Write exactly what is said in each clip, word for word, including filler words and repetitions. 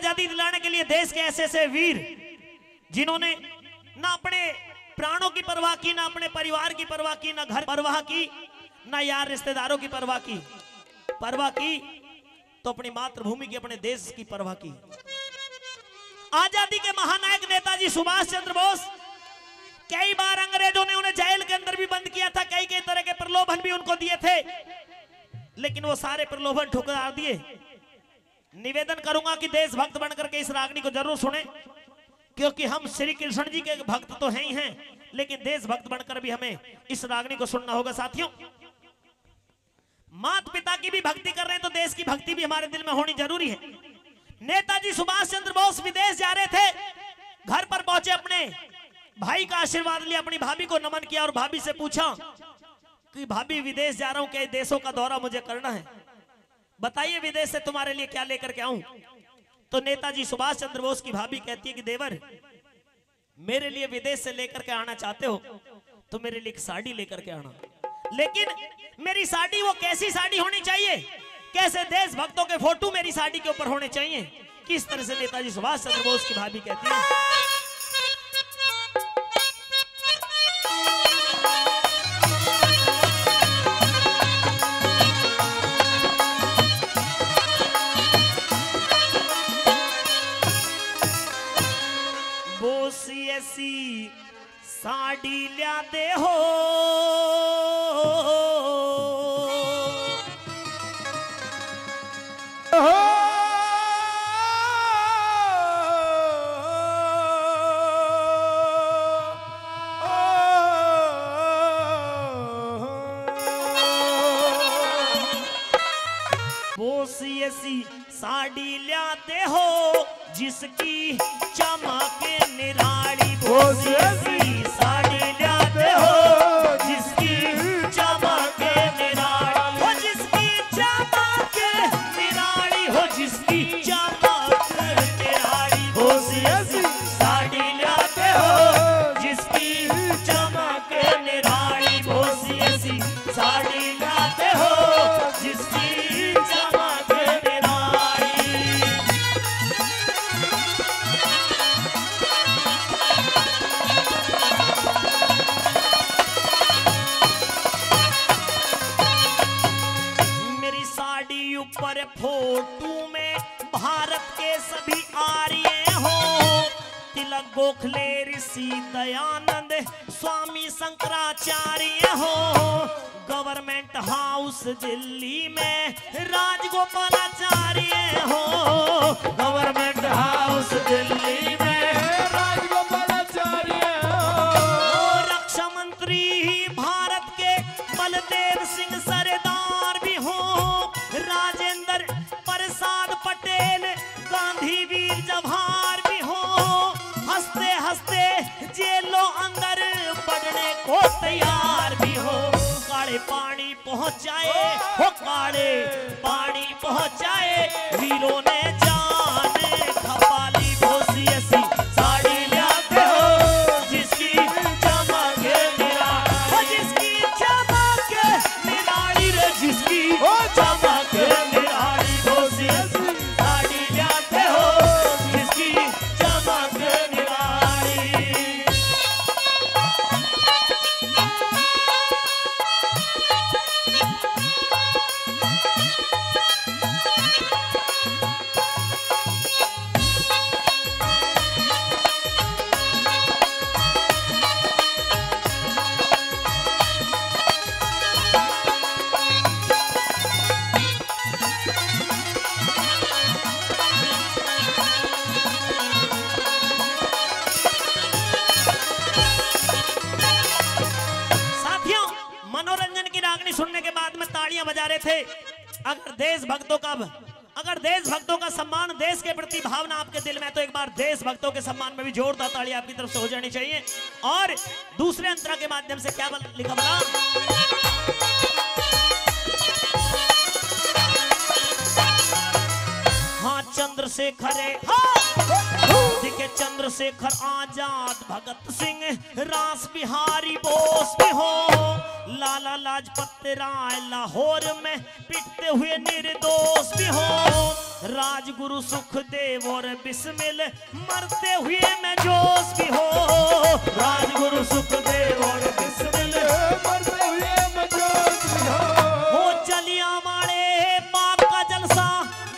आजादी दिलाने के लिए देश के ऐसे ऐसे वीर, जिन्होंने ना अपने प्राणों की परवाह की, ना अपने परिवार की परवाह की, ना घर परवाह की, ना यार रिश्तेदारों की परवाह की, परवाह की तो अपनी मातृभूमि की, अपने देश की परवाह की। आजादी के महानायक नेताजी सुभाष चंद्र बोस कई बार अंग्रेजों ने उन्हें जेल के अंदर भी बंद किया था, कई कई तरह के प्रलोभन भी उनको दिए थे, लेकिन वो सारे प्रलोभन ठुकरा दिए। निवेदन करूंगा कि देशभक्त बनकर के इस रागनी को जरूर सुने, क्योंकि हम श्री कृष्ण जी के भक्त तो हैं ही हैं, लेकिन देशभक्त बनकर भी हमें इस रागनी को सुनना होगा। साथियों, माता पिता की भी भक्ति कर रहे हैं तो देश की भक्ति भी हमारे दिल में होनी जरूरी है। नेताजी सुभाष चंद्र बोस विदेश जा रहे थे, घर पर पहुंचे, अपने भाई का आशीर्वाद लिया, अपनी भाभी को नमन किया और भाभी से पूछा कि भाभी, विदेश जा रहा हूं, कई देशों का दौरा मुझे करना है, बताइए विदेश से तुम्हारे लिए क्या लेकर के आऊं। तो नेताजी सुभाष चंद्र बोस की भाभी कहती है कि देवर, मेरे लिए विदेश से लेकर के आना चाहते हो तो मेरे लिए एक साड़ी लेकर के आना, लेकिन मेरी साड़ी वो कैसी साड़ी होनी चाहिए, कैसे देशभक्तों के फोटो मेरी साड़ी के ऊपर होने चाहिए। किस तरह से नेताजी सुभाष चंद्र बोस की भाभी कहती है। बोस ऐसी साड़ी ल्या दे हो। बोस ऐसी साड़ी ल्या दे हो जिसकी चमक निराली। बोस ऐसी साड़ी ल्या दे हो जिसकी चमक निराली, हो जिसकी चमक निराली, हो जिसकी चमक निराली। बोस ऐसी साड़ी ल्या दे हो जिसकी चमक निराली। बोस ऐसी साड़ी ल्या दे हो जिसकी चमक निराली। मेरी साड़ी ऊपर फोटो में भारत के सभी आर्य हो, तिलक, गोखले, ऋषि दयानंद, स्वामी शंकराचार्य हो, गवर्नमेंट हाउस दिल्ली में राजगोपालाचार्य हो, गवर्नमेंट हाउस दिल्ली में राजगोपालाचार्य हो। रक्षा मंत्री भारत के बलदेव सिंह सरदार भी हो, राजेंद्र प्रसाद पटेल, गांधी, वीर जवाहर भी हो, हंसते हंसते जेलों अंदर बढ़ने को तैयार भी हो। काले पानी पहुंचाए हो, काले पानी पहुंचाए, वीरों ने जान खपा ली। बोस ऐसी साड़ी ल्या दे हो जिसकी चमक निराली, हो जिसकी चमक निराली रे, जिसकी ओ चमक निराली। बोस ऐसी साड़ी ल्या दे हो जिसकी चमक निराली। साथियों, मनोरंजन की रागनी सुनने के बाद में तालियां बजा रहे थे। अगर देशभक्तों का, अगर देशभक्तों का सम्मान, देश के प्रति भावना आपके दिल में है, तो एक बार देशभक्तों के सम्मान में भी जोरदार ताली आपकी तरफ से हो जानी चाहिए। और दूसरे अंतरा के माध्यम से क्या बल-, लिखा बला? हाँ, चंद्रशेखर, हाँ। दिखे चंद्रशेखर आजाद, भगत सिंह, रास बिहारी बोस भी हो, लाला लाजपत राय लाहौर में पिटते हुए निर्दोष भी हो, राजगुरु सुखदेव और बिस्मिल मरते हुए मैं जोश भी हो, राजगुरु सुखदेव और बिस्मिल मरते हुए मैं जोश भी हो। हो जलियांवाले बाग का जलसा,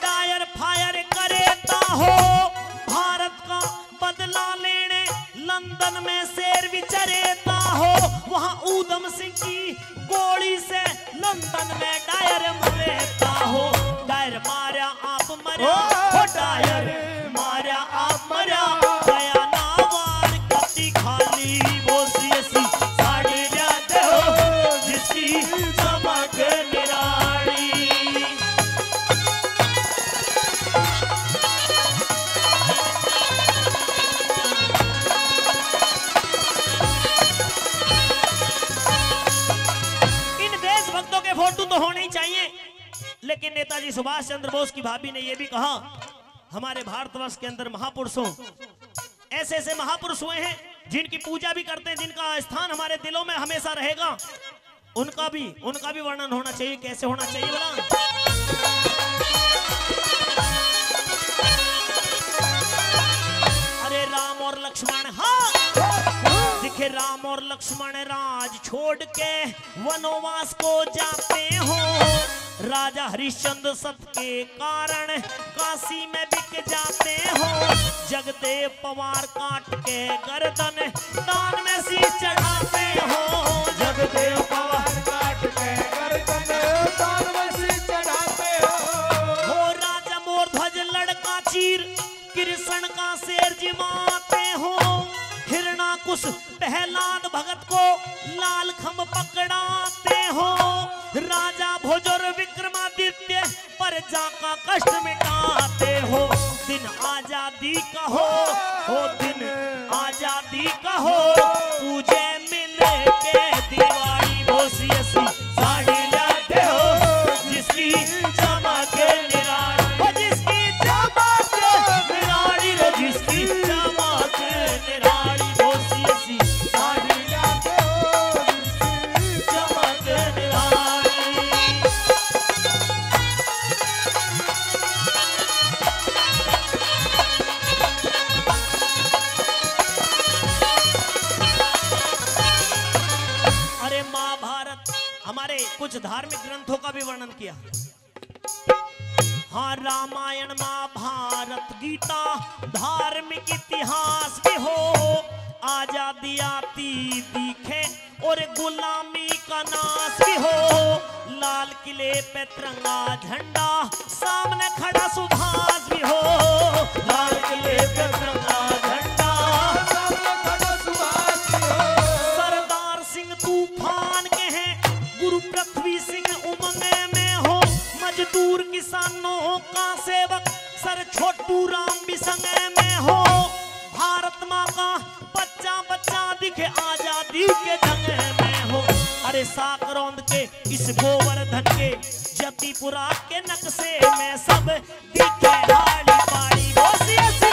डायर फायर करेता हो, भारत का बदला लेने लंदन में शेर विचरेता हो, वहाँ ऊधम सिंह की गोली से लंदन में डायर मरेता हो। डायर मारा आप मरा, ओ हो डायर मारा आप मरा, गया ना वार कती खाली, वो सी ऐसी साड़ी जाते हो जिसकी चमक निराली। इन देशभक्तों के फोटो तो होने ही चाहिए, लेकिन नेताजी सुभाष चंद्र बोस की भाभी ने यह भी कहा, हमारे भारतवर्ष के अंदर महापुरुषों, ऐसे ऐसे महापुरुष हुए हैं जिनकी पूजा भी करते हैं, जिनका स्थान हमारे दिलों में हमेशा रहेगा। उनका भी, उनका भी वर्णन होना चाहिए। कैसे होना चाहिए बोला? अरे राम और लक्ष्मण, हाँ, दिखे राम और लक्ष्मण राज छोड़ के वनवास को जाते हो। राजा हरिश्चंद्र सत के कारण काशी में बिक जाते हो। जगदेव पवार काट के गर्दन दान में शीश चढ़ाते हो। जगदेव पवार काट के गर्दन दान में शीश चढ़ाते हो। हो राजा मोरध्वज लड़का चीर कृष्ण का शेर जिमाते हो। हिरणाकुश प्रहलाद भगत को लाल खंभ पकड़ाते हो। राजा भोज और विक्रमादित्य प्रजा का कष्ट मिटाते हो। दिन आजादी का हो, हो दिन आजादी का हो, पूजे मिल के दिवाली। वो सी ऐसी साड़ी लाते हो जिसकी चमक निराली, हो जिसकी चमक निराली, रे जिसकी चमक निराली। वो सी ऐसी साड़ी लाते हो जिसकी चमक निराली। अरे महाभारत, हमारे कुछ धार्मिक ग्रंथों का भी वर्णन किया। हाँ, रामायण, महाभारत, गीता, धार्मिक इतिहास भी हो, आजादी आती दिखे और गुलामी का नाश भी हो। लाल किले पे तिरंगा झंडा, सामने खड़ा सुभाष भी हो। लाल किले पे तिरंगा झंडा, सामने खड़ा सुभाष भी हो। सरदार सिंह तूफान के हैं, गुरु पृथ्वी सिंह उमंग में हो। मजदूर किसानों का सेवक, सर छोटू राम भी संग में हो। भारत माँ का बच्चा बच्चा दिखे आजादी के जंग में हो। अरे साकरौंद के इस गोवर्धन के, जतीपुरा के नक्शे में सब दिखे हाली पाली। वो सी ऐसी